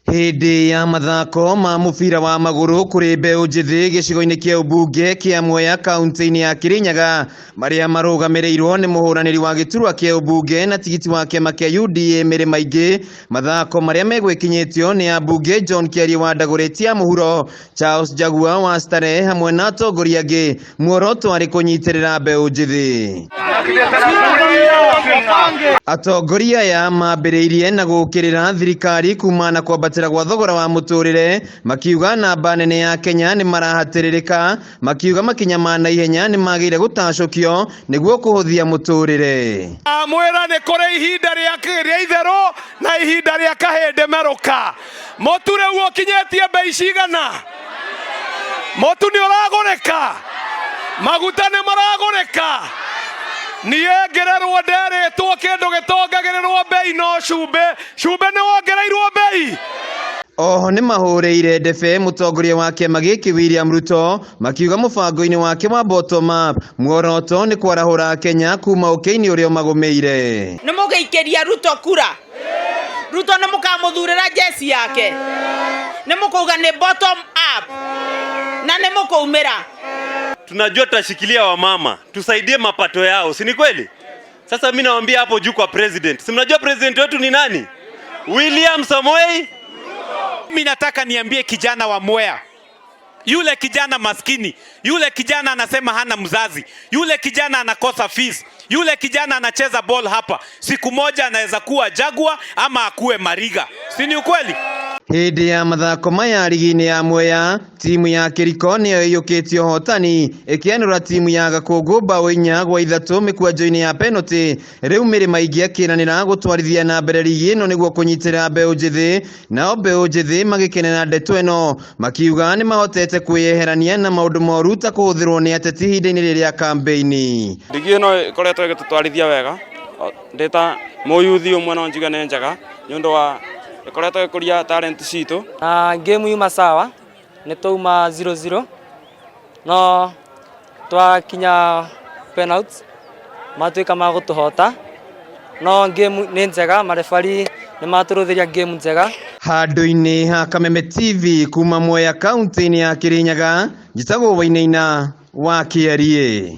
Hĩndĩ ya mathako ma mũbira wa magũrũ kũrĩ mbeũ njĩthĩ gĩcigo-inĩ kĩa ũmbunge kĩa Mwea kaunti-inĩ ya Kirinyaga marĩa marũgamĩrĩirwo nĩ mũhũranĩri wa gĩturwa kĩa ũmbunge na tigiti wa kĩama kĩa UDA Mĩrĩ Maingĩ, mathako marĩa megwĩkinyĩtio nĩ ambunge John Kĩarie wa Ndagũrĩti ya Mũhuro, Charles Njagua wa Starehe hamwe na atongoria angĩ, muoroto arĩ kũnyitĩrĩra mbeũ njĩthĩ. Atongoria aya mambĩrĩirie na gũkĩrĩra thirikari kumana na kwambatĩra gwa thogora wa mũtũrĩre, makiuga namba nene ya Kenya nĩ marahatĩrĩrĩka, makiuga makinya ma naihenya nĩ magĩrĩire gũtacũkio nĩguo kũhũthia mũtũrĩre. Amwĩra nĩ kũrĩ ihinda rĩa rĩa itherũ na ihinda rĩa kahĩndĩ merũka. Mũtu rĩu ũkinyĩtie mbei cigana? Mũtu nĩ ũragũrĩka? Maguta nĩ maragũrĩka? Niĩ ngĩrerwo nderĩtwo kĩndũ gĩtongagĩrĩrwo mbei no cumbĩ. Cumbĩ nĩ wongereirwo mbei? Oho nĩ mahũrĩire ndebe mũtongoria wa kĩama gĩkĩ William Ruto makiuga mũbango-inĩ wake wa bottom up muoroto nĩ kwarahũra Kenya kuma ũkĩa-inĩ ũrĩa ũmagũmĩire. Nĩ mũgĩikĩria Ruto kura? Ruto nĩ mũkamũthurĩra jeci yake? Nĩ mũkauga nĩ bottom up na nĩ mũkũumĩra? Tunajua tutashikilia wamama, tusaidie mapato yao, si ni kweli? Sasa mimi nawaambia hapo juu kwa president, si mnajua president wetu ni nani? William Samoei. Mimi nataka niambie kijana wa Mwea, yule kijana maskini, yule kijana anasema hana mzazi, yule kijana anakosa fees, yule kijana anacheza ball hapa, siku moja anaweza kuwa Jaguar ama akuwe Mariga, si ni ukweli? Hĩndĩ ya mathako maya rigi-inĩ ya Mwea, timu ya Kĩriko nĩyo ĩiyũkĩtie ũhotani ĩkĩanũra timu ya Gakũngũ mbaũ 4-3 mĩkwanjo-inĩ ya penalty. Rĩu Mĩrĩ Maingĩ akĩranĩra gũtwarithia na mbere rigi ĩno nĩguo kũnyitĩrĩra mbeũ njĩthĩ, nao mbeũ njĩthĩ magĩkenera ndeto ĩno makiuga nĩ mahotete kwĩyeherania na maũndũ moru ta kũhũthĩrwo nĩ ateti ihinda-inĩ rĩrĩ rĩa kambĩini. Rigi ĩno ĩkoretwo ĩgĩtũtwarithia wega ndĩ ta mũyuthi ũmwe no njuge nĩ njega nĩ ũndũ wa ĩkoretwo ĩgĩkũria talent citũ. Na game yuma sawa nĩ twauma 0-0 no twakinya penalty matuĩka ma gũtũhota no game nĩ njega, marefari nĩ matũrũthĩria game njega. Handũ-inĩ ha Kameme TV kuma Mwea kaunti-inĩ ya Kirinyaga, njĩtagwo Wainaina wa Kĩariĩ.